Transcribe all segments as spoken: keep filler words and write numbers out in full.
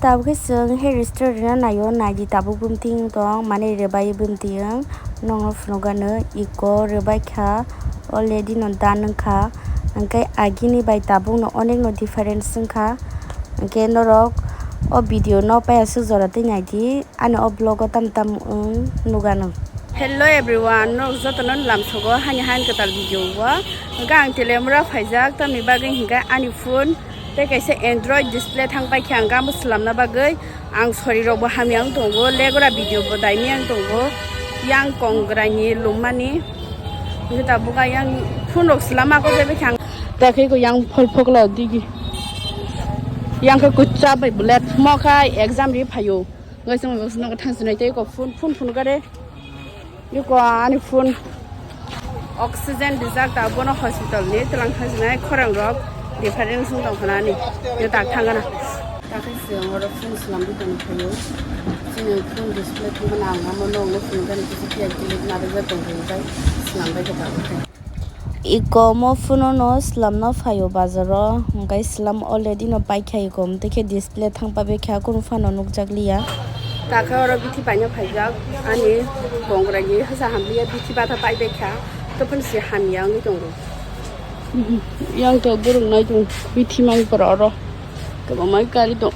Tabuk khe chwng hai restaurant o naio, naidi tabuk bumtwi wng tong, mane rwbai bumtwi wng, nokno phunukgano iko rwbai kha, already no done wng kha, hwnkhe agini bai tabuk no onek no difference wng kha, hwnkhe norok o video no paiya swk jora twi naidi. Ani o vlog o tam tam wng nukgano. Hello everyone, norok jotono lamsogo hani han kwtal video o. Hwnkhe ang Teliamura phaijak, tamni bagwi hwnkhe ani phone tei kaisa Android display thang paikha, ang gamo swlamna bagwi ang sori rokbo hamya wng tongo, legora video bo daimya wng tongo, yang kongrai ni lwmmani. Hwnkhe tabuk yang phone rok swlama ko jebe khe ang. Takhe ko yang phol phokla digi. Yang khe kuchcha bai bullet mo kha exam ri phaio. Guys, ang guys, nogo thang sinai tei ko phone, phone, phone kare. Ni ko ani phone. Oxygen dijak ta bono hospital ni tlang thang sinai khorang rok difference wng tong khana ni. Ni tak thang gana. Ta khe se oro phone slam di tong phaio. Sini phone display thang gana ang amo no no phone gana kisi khe delete na rwjak tong phai slam bai ta. Iko omo phone no slamna phaio bazar o, hwnkhe slam already no paikha iko, hwnkhe display thang pabaikha, kunu phano nukjakliya. Takhe oro bithi paina phaijak, ani kongrai ni hasa hamliya bithi batha paibaikha, tei phano se hamya wngwi tongo. Mhm. Yang to borok nai tong, bithi mai pora oro, kwbangma gari tong.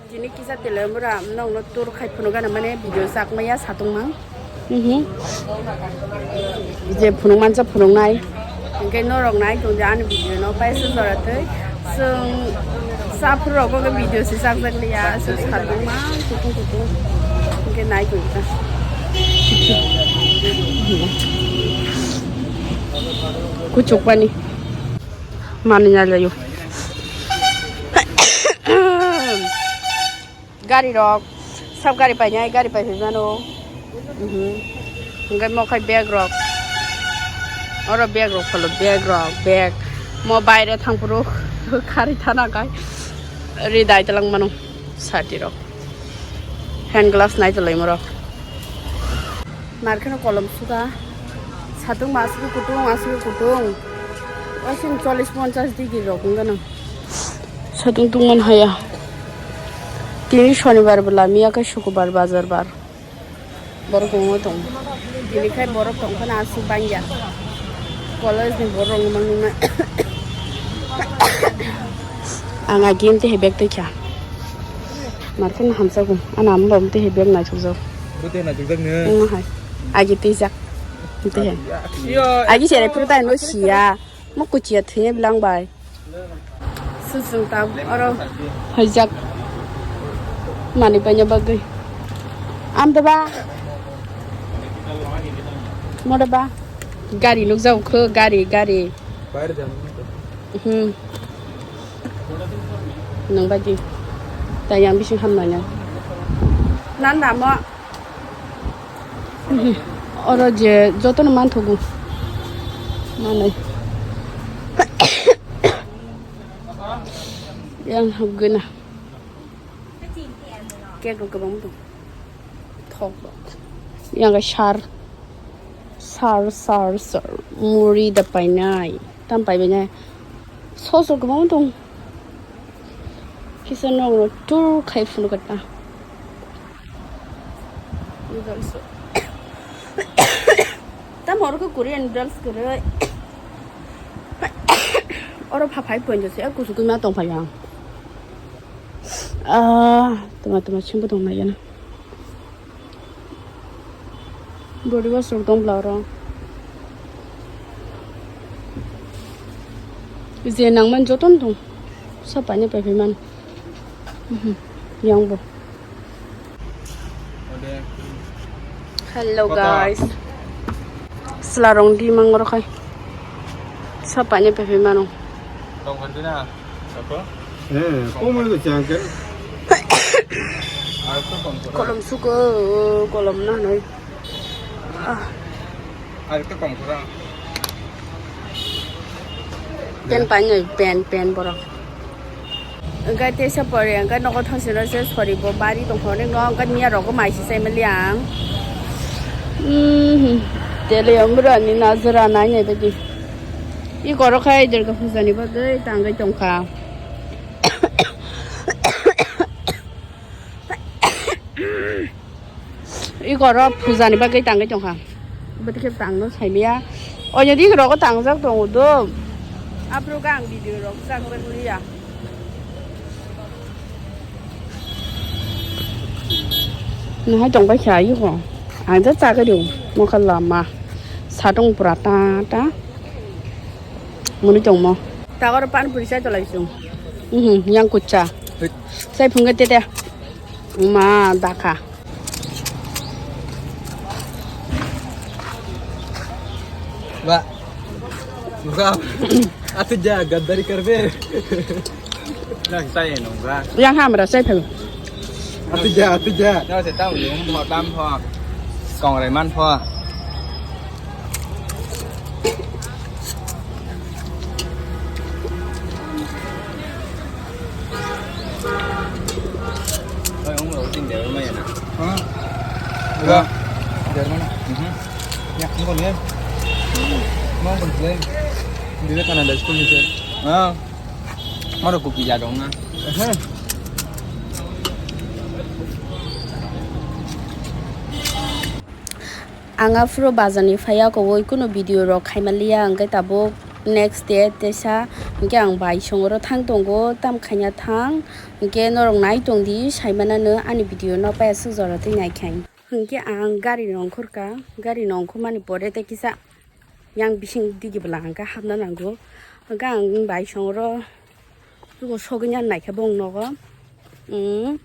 Tini kisa Teliamura nokno tour khai phunukgana mane video chak maya satung mang. Mhm. Je phunuk mansa phunuknai. Hwnkhe norok nai tongdi ani video no paisa jora twi. Chwng saphur rok bo video se chak jak liya. Chwng satung mang kutung kutung. Hwnkhe nai tongdi ta. Kuchuk pani. Mani nai layo. Gari rok, sab gari painai, gari pai phaimano. Mhm. Hwnkhe mo khai bag rok. Oro bag rok phalo, bag rok, bag. Mo baire thang phuru kari thana khai. Ri dai talang mano sati rok. Hand gloves nai tolai morok. Narkheno kolom suka. Satung ma aswk kutung, aswk kutung. Oisin chollish ponchash degree rok wngkha nang. Satung tungman haya. Tini shonibar bo lamiya khe sukubar bajar bar. Borok tongo tong. Tini khai borok tongkha na aswk bangya. College ni borok rok mang nang. Ang agi mte hebek twi kha. Markhe na hamjago. Ana amo bam twi hebek naithokjak. Bwtwi naithokjak nw. Wng hai. Agi twijak. Twi hai. Yo. Agi sere pura tai no siya. Mo kuchiya thwiya bilang bai. Susung ta oro. Haijak. Mani banya bagwi. Am da ba. Mo da ba. Gari nukjak kho, gari, gari. Bayar jam. Hmm. Nang bagi. Ta yang bising ham nanya. Nan da mo. Oro je jotono manthogo. Manai. Yang hapgwna. Cake rok kwbang dong. Thok rok. Yang sar. Sar, sar, sar. Muri da painai. Tam paibainai. Sos rok kwbang dong. Kisa nokno tur khai phunukgwna. Noodles. Tam oro khe Korean noodles kwrwi. Oro pha phai poinjo se, kusu kwma tong phai ang. Ah, tuma tuma chimbo tong nai gana. Body wash rok tong bla oro. Je nangman joton tong. Sa paine pai phai man. Mhm. Yang bo. Hello guys. Sla rong di mang oro khai. Sa paine pai phai mano. Tong khan dina. Apa? Eh, kok mau lu cangkel? Kolom suko, kolom na noi. Ah. Ari to kom kura. Pen pai noi, pen, pen borok. Engkai teisa pore, engkai nogo thangsi no se sori bo bari tong hone no, engkai miya rogo mai si sai mali ang. Hmm, tele omra ni najra nai nai bagi. I koro khai Durga puja ni bagwi tangwi tongkha. I koro puja ni bagwi tangwi tongkha. Bwtwi khe tangno saimaya. Oya di rogo tangjak tongo do. Aphuru khe ang video rok jak bai liya. Nahai tong bai kha iko. Ang ja cha khe do. Mokha lama. Satung pura ta ta. Muni tongmo. Tagor pan puri sai tolai sung. Mhm, yang kucha. Sai phunga tete. Ma dakha. Ba. Ba. Atu ja gaddari karbe. Nang tai nong ba. Yang hamra sai phai. Atu ja, atu ja. Nang se tau yung pho tam pho. Kong rai man pho. Oi, ong lo tin de ma ya na. Ha? Ba. Der mana? Mhm. Ya, ong kon ye. Ong kon ye. Vivekananda School ni se. Ha. Moro kuki ya dong na. Aha. Ang aphuru bazar ni phaiya kowoi kuno video rok khaimaliya, hwnkhe tabuk next day teisa hwnkhe ang bai songoro thang tongo, tam khaina thang hwnkhe norok nai tongdi, saimanano ani video no paiya swk jora twi naikha. Hwnkhe ang gari no ongkhorkha, gari no ongkhormani pore tei kisa yang bising digi bwla hwnkhe hapna nango, hwnkhe ang bai songoro. Tugo sogwi nang naikha bong nogo. Mm.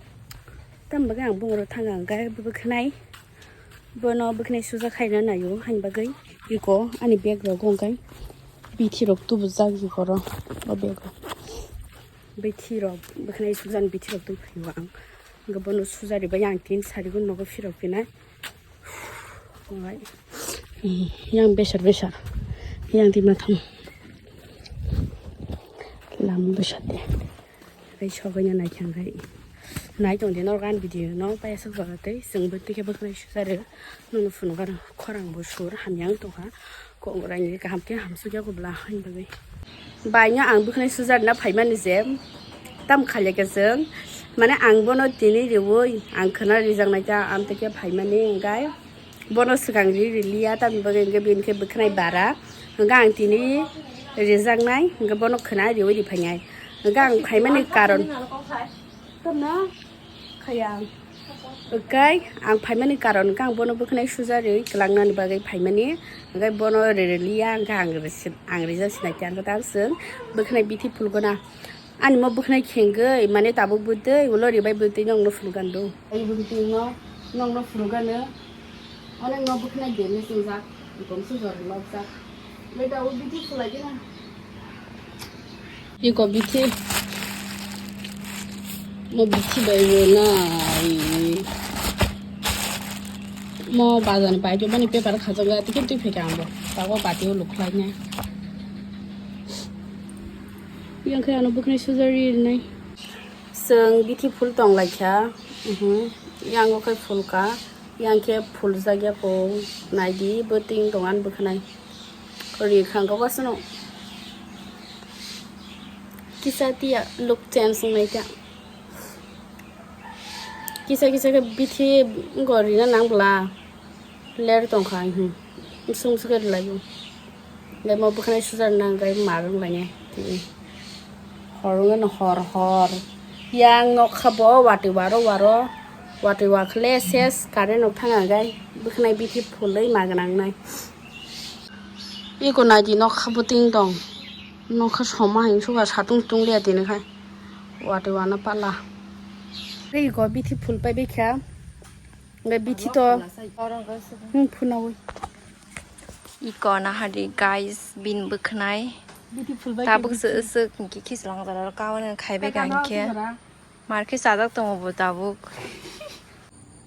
Tam bagwi ang bongoro thanga hwnkhe bwkhnai. Bono bwkhnai suja khaina naio hain bagwi. Iko ani bag rogo hwnkhe bithi rok tubujak ikoro o bag o. Bithi rok bwkhnai sujani bithi rok tubuphaio ang. Hwnkhe bono suja ribai ang tin sari gun nogo phirok phinai. Yang besar besar. Yang di matham. Lam besar de. Tei sogwi no naikha hwnkhe. Nai tong di norok ani video no paiya swk jora tei chwng bo twi khe bwkhnai suja rw. Nono phunukha khorang bo sur hamya wng tongkha. Kok rai ni kaham khe hamsukya kubla hain bagwi. Bai no ang bwkhnai suja rwna phaimani je tam khailai khe chwng. Mane ang bono tini riwi ang khwna rijaknai ta amtwi khe phaimani hwnkhe. Bono swkang ri riliya, tamni bagwi hwnkhe bini khe bwkhnai bara. Hwnkhe ang tini rijaknai, hwnkhe bono khwna riwi riphainai. Hwnkhe ang phaimani karon. Tamna khaya. Hwnkhe ang phaimani karon hwnkhe ang bono bwkhnai suja riwi kwlangnani bagwi phaimani. Hwnkhe bono ri riliya, hwnkhe ang risi-, ang rijak sinai khe hwnkhe tang chwng bwkhnai bithi phulgona. Ani mo bwkhnai khengwi, mane tabuk bwtwi, ulo ribai bwtwi nokno phunukgando. Ai bwtwi no, nokno phunukgano. Onek no bwkhnai demi swngjak, ikom sujor lobjak. Bai tabuk bithi phulai gina. Iko bithi. Mo bithi bai bo na. Mo bazar ni pai jo mani paper khajak ga, tiki twi pheka ambo. Tabuk bati o lukhlai na. Yang khe ano bwkhnai suja rinai. Chwng bithi phul tong lai kha. Mhm. Yang o khe phul ka. Yang khe phul jak ya ko. Nai di bo ting tong an bwkhnai. Ri khang ka wasno. Kisa tiya look change wng nai kha. Kisa kisa khe bithi wngkha rina nang bwla. Ler tongkha, hmm. Bwswk bwswk khe rwlaio. Hwnkhe mo bwkhanai sujar nang khe mar wnglainai. Hor wngkhe no hor hor. Yang nokha bo watwi waro waro. Watwi wakhle ses current rok thang khe bwkhanai bithi phulwi ma gwnangnai. Eko naidi nokha bwtwing tong. Nokha soma hing suga satung tung liya tini khai. Watwi wana pala. Eko bithi phul pai bikha. Hwnkhe bithi to. Hmm, phunawi. Iko nahari guys, bin bwkhnai. Bithi phul bai tabuk khe se bithi. Eswk hwnkhe khichlang jora kawan khai bai kha hwnkhe. Mar khe chajak tongo bo tabuk.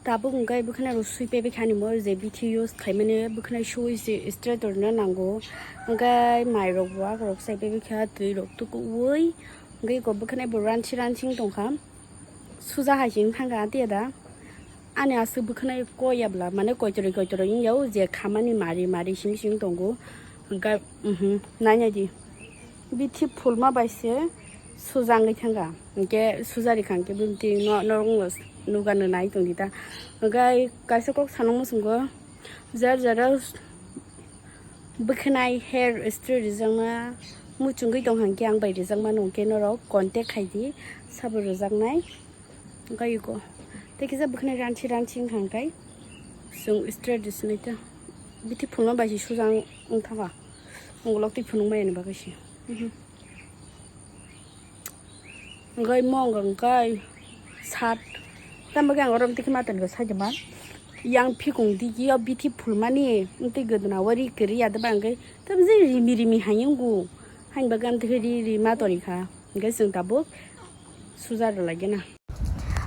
Tabuk hwnkhe bwkhnai rw sui paibai kha ani mo je bithi use khaimani bwkhnai sui se straight rwna nango. Hwnkhe mairok bo akhorok chai paibai kha, twirok tukuwi. Hwnkhe iko bwkhnai bo ranchi ranchi wng tongkha. Suja hai se wng thangkha tiya da. Ani aswk bwkhnai koi ya bwla, mane koitoroi koitoroi wng ya o je khamani mari mari simi simi tongo. Hwnkhe, mhm, nainai di. Bithi phulma bai se sujangwi thangkha. Hwnkhe suja rikha hwnkhe bini twi no, norokno nuga nwnai tongdi ta. Hwnkhe kaisa kok sanukma swngo, jar jara bwkhwnai hair straight rijakma muchungwi tongkha hwnkhe ang bai rijakmano hwnkhe norok contact khaidi sabo rijaknai. Hwnkhe iko tei kisa bwkhwnai ranchi ranchi wngkha hwnkhe chwng straight risinai ta. Bithi phulma bai se sujang wngthangkha. Ungulok twi phunukmani bagwi se. Mhm. Hwnkhe mo wngkha hwnkhe sat. Tamo khe ang oro twi khe ma tongo saitongma. Yang phikung digi o bithi phulmani twi gwdna o ri kwrwi ya deba hwnkhe tamo je rimi rimi hai wngo. Haini bagwi ang twi khe ri ri ma toni kha. Hwnkhe chwng tabuk suja rwlai gana.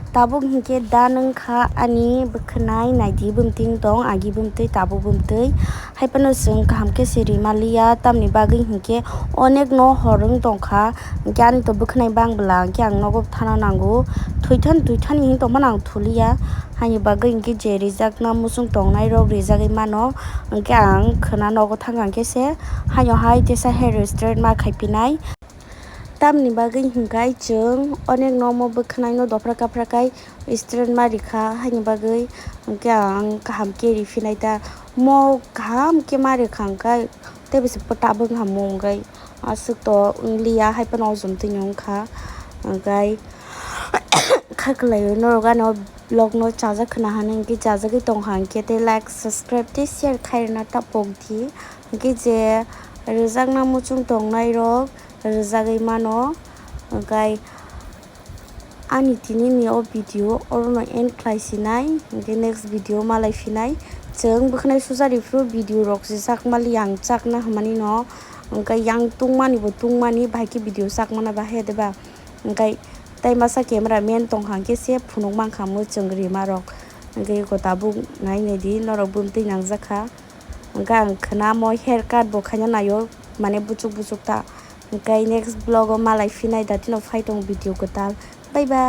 Tabuk hinkhe da nwng kha ani bwkhwnai naidi bumtwi tong agi bumtwi tabuk bumtwi. Hai phano chwng kaham khe se rima liya tamni bagwi hinkhe onek no hor wng tong kha. Hinkhe ani to bwkhwnai bang bwla hinkhe ang nogo thana nango. Thwithan thwithani hin tongmano ang thuliya. Haini bagwi hinkhe je rijakna muchung tongnai rok rijagwi mano. Hinkhe ang khwna nogo thang kha hinkhe se haino hai tesa hair straight ma khai pinai. Tamni bagwi hinkhe chwng onek no omo bwkhwnai no dophra kaphra khai straight ma rikha, haini bagwi hinkhe ang kaham khe riphinai ta. Mo kaham khe ma rikha hinkhe tei bwswk bo tabuk wngkha mo hinkhe aswk to wngliya, hai phano o jumtwi no wngkha. Hinkhe kha kwlaiwi norok ani o vlog no chajak khna hwnwi hinkhe chajagwi tongkha hinkhe tei like, subscribe tei share khairokna ta pokdi. Hinkhe je rwjakna muchung tongnai rok rwjagwi mano. Hinkhe ani tini ni o video oro no end khlai sinai, hinkhe next video malai phinai. Chwng bwkhwnai suja rifru video rok se chakma li ang chakna hwnmani no, hinkhe yang tungmani bo tungmani bahai khe video chakmana bahai ya de ba. Hinkhe tai masa camera man tongkha hinkhe se phunuk mankha muchung rima rok. Hinkhe eko tabuk nai nai di norok bumtwi nangjak kha. Hinkhe ang khwna mo hair cut bo khaina naio, mane buchuk buchuk ta. Hinkhe next vlog o malai phinai datino phai tong video kwtal. Bye bye.